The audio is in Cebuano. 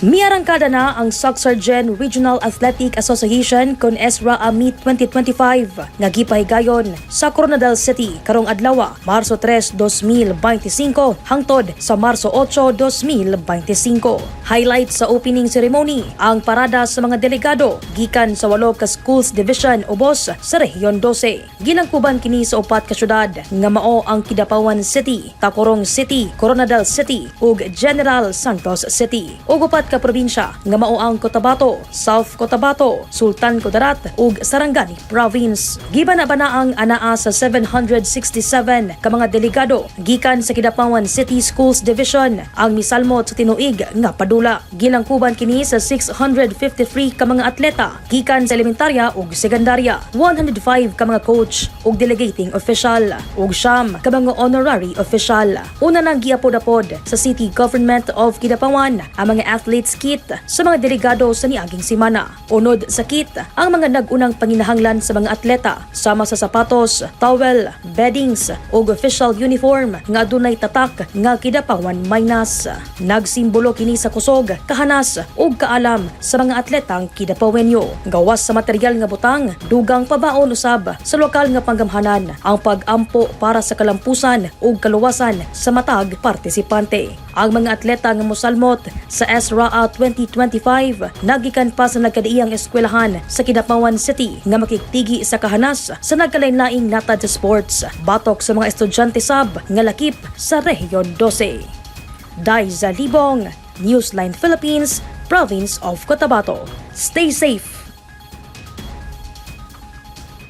Miarangkada na ang Soccsksargen Regional Athletic Association kon SRAA Meet 2025 nga gipahigayon sa Koronadal City karong adlaw, Marso 3, 2025 hangtod sa Marso 8, 2025. Highlight sa opening ceremony ang parada sa mga delegado gikan sa walo ka schools division ubos sa Rehiyon 12. Gilangkuban kini sa upat ka syudad nga mao ang Kidapawan City, Tacurong City, Koronadal City ug General Santos City. Ug upat ka probinsya nga mao ang Cotabato, South Cotabato, Sultan Kudarat ug Sarangani Province. Gibana-bana ang anaa sa 767 ka mga delegado gikan sa Kidapawan City Schools Division ang misalmot sa tinuig nga padula. Gilangkuban kini sa 653 ka mga atleta gikan sa elementarya ug sekundarya, 105 ka mga coach ug delegating official ug 9 ka mga honorary official. Una nang giapod-apod sa City Government of Kidapawan ang mga athletes kit sa mga delegado sa niaging semana. Unod sa kit ang mga nag-unang panginahanglan sa mga atleta sama sa sapatos, towel, beddings ug official uniform nga adunay tatak nga Kidapawan Minus. Nagsimbolo kini sa kusog, kahanas ug kaalam sa mga atletang Kidapawenyo. Gawas sa material nga butang, dugang pabaon usab sa lokal nga panggamhanan ang pag-ampo para sa kalampusan ug kaluwasan sa matag partisipante. Ang mga atleta nga mosalmot sa SRAA 2025 nagikan pa sa nagkadaiyang eskwelahan sa Kidapawan City nga makigtigi sa kahanas sa nagkalain-laing natad sa sports batok sa mga estudyante sab nga lakip sa Rehiyon 12. Daiza Libong, Newsline Philippines, Province of Cotabato. Stay safe.